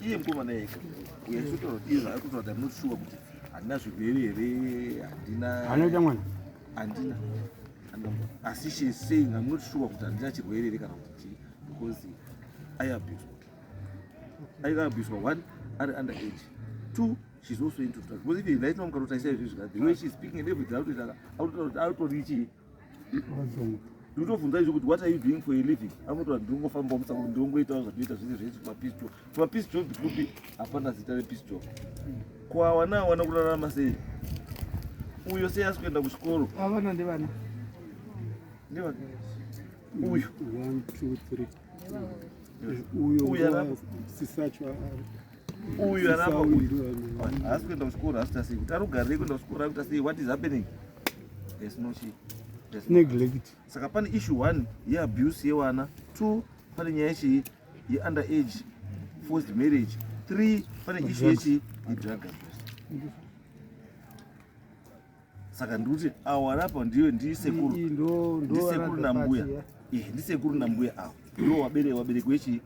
Iye mukomana ega uyo aitotaura kuti izvo ari kutaura kuti I'm not sure kuti handina zvirwere here, handina. Anoita mwana? Handina. Asi she is saying I'm not sure kuti handina chirwere here kana kuti chii because I abused. I abused one ari under age. Two, she's also into drugs. Because if you right now mukarotaisa izvi the way she's speaking and everything akutoita akutori chii? Ndikutobvunza izvo kuti what are you doing for a living? Anotaura ndinongofamba musango ndinongoitawo zvandinoita zvese zvese tumapeace job. Tumapeace job kupi hapana zita repeace job. Ko awana awana kurarama sei? Uyo sei asi kuenda kuchikoro? Avana ndevana. Ndevana. Uyu. 1 2 3. Uyo uyo sisachwa uyu arapa uyu haasi kuenda kuchikoro haasi kuita sei kuti arugarire kuenda kuchikoro ari kuita sei what is happening there's no chi there's no neglect saka pane issue one yeabuse yevana two pane nyaya yechii yeunder age forced marriage three pane issue yechii yedrug abuse saka ndikuti awo arapa ndiyo ndisekuru ndisekuru nambuya eh ndisekuru nambuya awo ndiwo wabereki wabereki wechi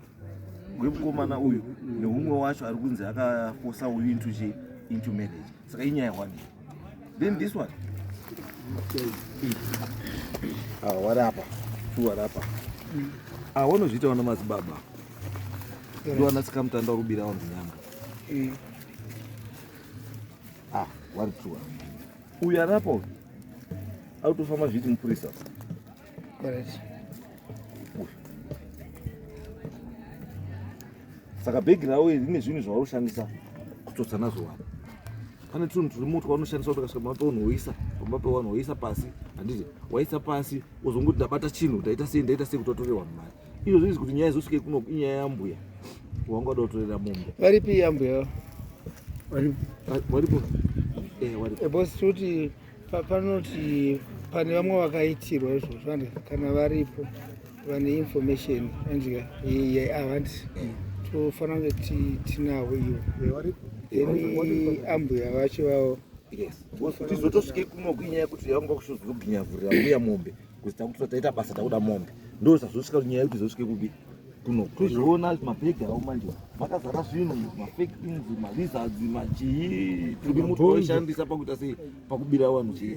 wemukomana uyu neumwe wacho ari kunzi akafosa uyu into chi into marriage saka inyaya one then this one awa warapa two warapa awa wanozviita wana madzibaba ndiwana tsikamutanda uri kubira vanhu nyanga Ah, wari true. Uyu arapo uyu. Autofamba zviti mupurisa. Correct. Uyu. Saka bhegi ravo iri rine zvinhu zvavaroshandisa kutsotsa nazvo vanhu. Pane tunhu turi muti waunoshandisa kuti ukasvika pamba pevanhu woisa, pamba pevanhu woisa pasi, handiti? Waisa pasi wozongoti ndabata chinhu, ndaita sei, ndaita sei kuti watore vanhu mari. Izvo zvizi kuti nyaya izosvike kuno inyaya yambuya. Wanga wada kutorera mombe. Varipi yambuya? Varipo. Eh, varipo. Eh, boss kuti panoti pane vamwe vakaitirwa izvozvo and kana varipo vane information andika avanti tofanira kunge tinavo ivo then ambuya vacho vavo yes tizotosvike kuno kuinyaya yekuti yanga kushozogwinyavhurira mbuya mombe kuti takutora taita basa takuda mombe ndo zvazosvika kuti nyaya yekuti izosvike kupi kuno tozviona mabhegi avo manje makazara zvinhu mafake things malizards machii tiri muti waishandisa pakuita sei pakubira vanhu chii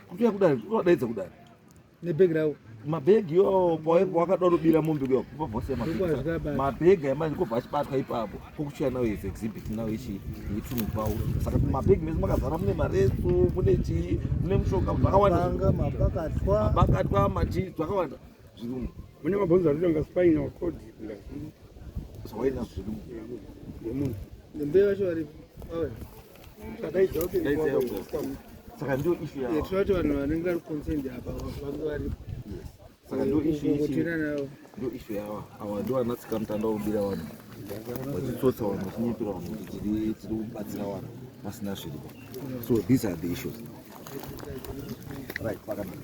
kutoya kudare kutodaidza kudare nebhegi ravo mabhegi iwawo pawakada kunobira mombe kuya kubva wasiya mabhegi aya manje kobva achibatwa ipapo kokuchiya nawo as exhibit nawo ichi yetunhu twawo saka mabhegi mese makazara mune mareso mune chii mune mushonga zvakawanda mabakatwa machii zvakawanda zviri umu mune mabhonzo anoita kunga spinal cord kunga zvawaina zviri umu mbuya vacho varipo saka ndiyo issue yavo tinoti vanhu vanenge vari concerned apa vange varipo saka ndo issue ndo issue yavo awa ndo vana tsikamutanda vobira vanhu vachitsotsa vanhu vachinyepera vanhu kuti tiri tiri kubatsira vanhu vasina zviripo so these are the issues right pakanaka.